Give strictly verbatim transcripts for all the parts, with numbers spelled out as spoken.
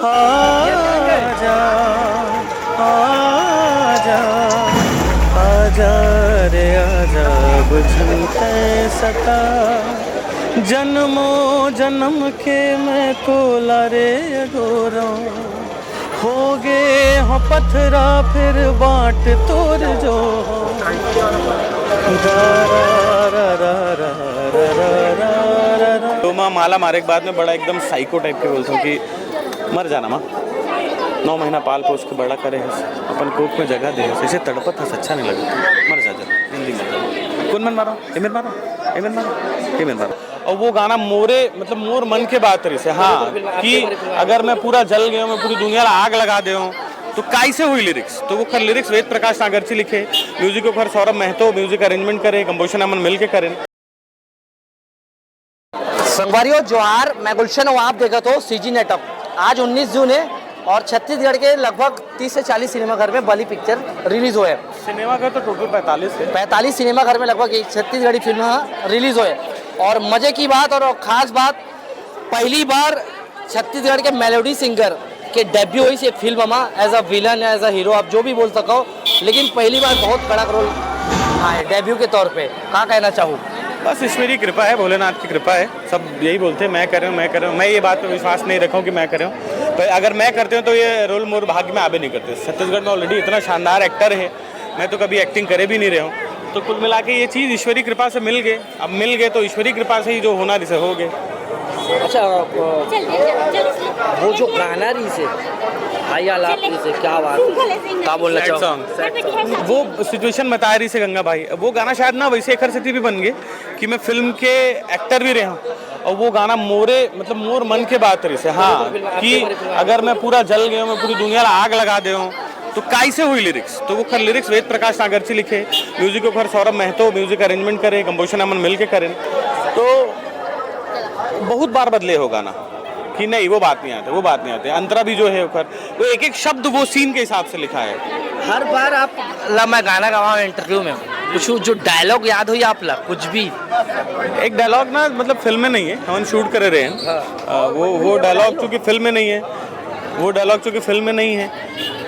आजा, आजा, आजा रे आजा, बुझन तै सता। जन्मों जन्म के मैं तोला रे अगोरौं, हो गे हो पथरा फिर बाट तोर जो। तो माँ माला मारे के बाद में बड़ा एकदम साइको टाइप के बोलता हूँ कि मर जाना माँ, नौ महीना पाल पोस के बड़ा करे हस, अपन कोख में जगह दे हस, ऐसे तड़पत हस, अच्छा नहीं लगा, मर जा, जा, जिंदगी मर जा। कौन मन मारो? ए मन मारो, ए मन मारो, ए मन मारो। और वो गाना मोरे, मतलब मोर मन के बात रही से, हाँ, कि अगर मैं पूरा जल गया हूँ, मैं पूरी दुनिया ला आग लगा दे हूँ, तो कैसे हुई लिरिक्स? तो वो कर लिरिक्स वेद प्रकाश नागरची लिखे, म्यूजिक ओकर सौरभ महतो, म्यूजिक अरेंजमेंट करे, कंपोजिशन हमन मिल के करें। संगवारियों जोहार, मैं गुलशन हूँ, आप देखत हो सीजी नेटवर्क। आज उन्नीस जून है और छत्तीसगढ़ के लगभग तीस से चालीस सिनेमाघर में बलि पिक्चर रिलीज हुए हैं। सिनेमाघर तो टोटल पैंतालीस है। पैंतालीस सिनेमाघर में लगभग एक छत्तीसगढ़ी फिल्म रिलीज हुए हैं। और मजे की बात और खास बात, पहली बार छत्तीसगढ़ के मेलोडी सिंगर के डेब्यू होइस ये फिल्म मा, as a villain, as a hero, आप जो भी बोल सको, लेकिन पहली बार बहुत कड़क रोल आए डेब्यू के तौर पे। का कहना चाहूँ? बस ईश्वरी कृपा है, भोलेनाथ की कृपा है। सब यही बोलते हैं, "मैं कर रहा हूँ, मैं कर रहा हूँ।" मैं ये बात पे विश्वास नहीं रखा हूँ कि मैं कर रहा हूँ, पर अगर मैं करते हूँ तो ये रोल मोर भाग्य में आबे नहीं करते। छत्तीसगढ़ में ऑलरेडी इतना शानदार एक्टर है, मैं तो कभी एक्टिंग करे भी नहीं रहा हूँ। तो कुल मिला के ये चीज़ ईश्वरी कृपा से मिल गए। अब मिल गए तो ईश्वरी कृपा से ही जो होना रही से हो गए। अच्छा, अ, वो जो गाना रही से, भाई आलाप रही से, क्या बात है? का बोलना चाहो? वो सिचुएशन बता रही से गंगा भाई, वो गाना शायद ना वैसे एखर सेती भी बन गए कि मैं फिल्म के एक्टर भी रहे हूँ, और वो गाना मोरे, मतलब मोर मन के बात रही से, हाँ, कि अगर मैं पूरा जल गया हूँ, मैं पूरी दुनिया ला आग लगा दे हूँ, तो कैसे हुई लिरिक्स? तो वो कर लिरिक्स वेद प्रकाश नागरची लिखे, म्यूजिक ओकर सौरभ महतो, म्यूजिक अरेंजमेंट करे, कंपोजिशन हमन मिल के करें। तो बहुत बार बदले हो गाना कि नहीं, वो बात नहीं आते, वो बात नहीं आते। अंतरा भी जो है ओकर, वो एक एक शब्द वो सीन के हिसाब से लिखा है। हर बार आप ला मैं गाना गवाऊँ इंटरव्यू में, कुछ जो डायलॉग याद हो या आप ला कुछ भी? एक डायलॉग ना, मतलब फिल्म में नहीं है, हम शूट कर रहे हैं। हाँ। अ, वो वो डायलॉग चूंकि फिल्म में नहीं है, वो डायलॉग चूंकि फिल्म में नहीं है,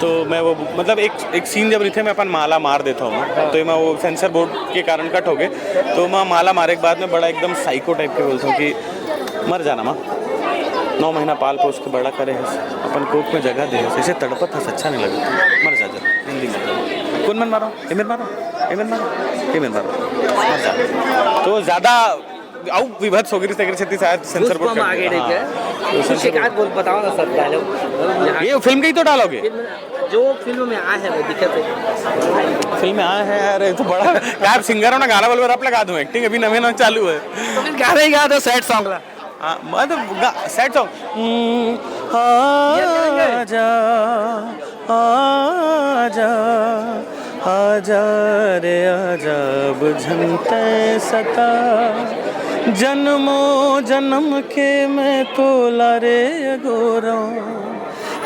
तो मैं वो, मतलब एक एक सीन जब रिथे मैं अपन माला मार देता हूँ, तो मैं वो सेंसर बोर्ड के कारण कट हो गए। तो मैं माला मारे के बाद में बड़ा एकदम साइको टाइप के बोलता हूँ कि मर जाना माँ, नौ महीना पाल पोस के बड़ा करे हस, अपन कोख में जगह दे हस, ऐसे तड़पत हस, अच्छा नहीं लगा, मर जा, जा, जिंदगी मर जा। कौन मन मारो? ए मन मारो, ए मन मारो, ए मन मारो, मर जा। तो ज़्यादा आउ विभत्स हो गई, शायद सेंसर बोर्ड कट गया। हाँ। तो कुछ शिकायत बोल, बताओ ना सर, पहले। ये फिल्म का ही तो डायलॉग है। जो फिल्म में आए हैं वो दिक्कत है। फिल्म में आए हैं यार, ये तो बड़ा। यार सिंगर हो ना, गाना बोलबे, रैप लगा दूं, एक्टिंग अभी नवे नवे चालू है। तो फिर गाना ही गा दो, सैड सॉन्ग ला। हाँ, मतलब सैड सॉन्ग। आजा, आजा, आजा रे आजा, बुझन तै सता। जन्मों जन्म के मैं तोला रे अगोरौं,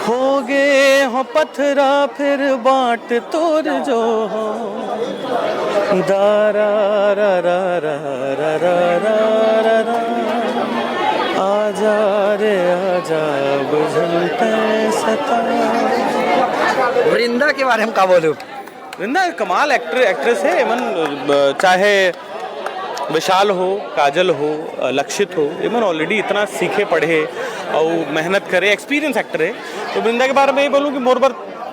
हो गे हो पथरा फिर बाट तोर जो हो। दारा रा रा रा रा रा रा रा रा। आजा रे आजा, बुझन तै सता। वृंदा के बारे में का बोलूं? वृंदा कमाल एक्टर, एक्ट्रेस है। एमन, अ, चाहे विशाल हो, काजल हो, अ, लक्षित हो, एमन ऑलरेडी इतना सीखे पढ़े और मेहनत करे, एक्सपीरियंस एक्टर है। तो वृंदा के बारे में ये बोलूँ कि मोर बर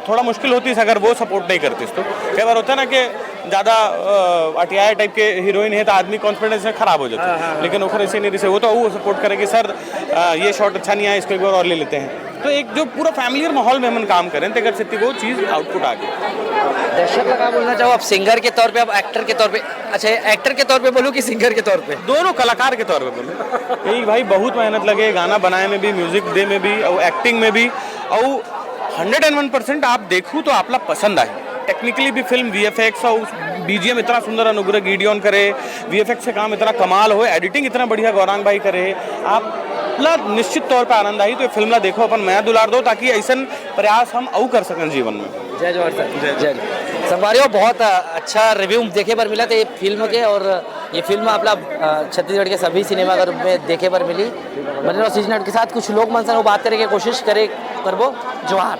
थोड़ा मुश्किल होती अगर वो सपोर्ट नहीं करती तो। कई बार होता है ना कि ज़्यादा, अ, अटियाए टाइप के हीरोइन है तो आदमी कॉन्फिडेंस खराब हो जाता है। हाँ, हाँ। लेकिन ओखर ऐसे नहीं रही, वो तो वो सपोर्ट करे कि सर, अ, ये शॉट अच्छा नहीं आया, इसको एक बार और ले लेते हैं। तो एक जो पूरा फैमिलियर माहौल में हमन काम करें, तो अगर सेती वो चीज़ आउटपुट आ गई। दर्शक ला का बोलना चाहो आप, सिंगर के तौर पे, आप एक्टर के तौर पे? अच्छा, एक्टर के तौर पे बोलूँ कि सिंगर के तौर पे? दोनों कलाकार के तौर पे बोलूँ। यही भाई, बहुत मेहनत लगे गाना बनाए में भी, म्यूजिक दे में भी और एक्टिंग में भी। और हंड्रेड एंड वन परसेंट आप देखू तो आपला पसंद आए। टेक्निकली भी फिल्म, वीएफएक्स और बीजीएम इतना सुंदर अनुग्रह गिडियन करे, वीएफएक्स से काम इतना कमाल हो, एडिटिंग इतना बढ़िया गौरांग भाई करे, आपला निश्चित तौर पे आनंद आई। तो ये फिल्म ला देखो, अपन मया दुलार दो, ताकि ऐसन प्रयास हम अउ कर सकन जीवन में। जय जोहार सर। जय। जय। संगवारी हो, बहुत अच्छा रिव्यू देखे बर मिला था ये फिल्म के, और ये फिल्म आपला छत्तीसगढ़ के सभी सिनेमाघर में देखे बर मिली। मनीराव सीजनट के साथ कुछ लोग मन से वो बात करे के कोशिश करे करबो। जोहार।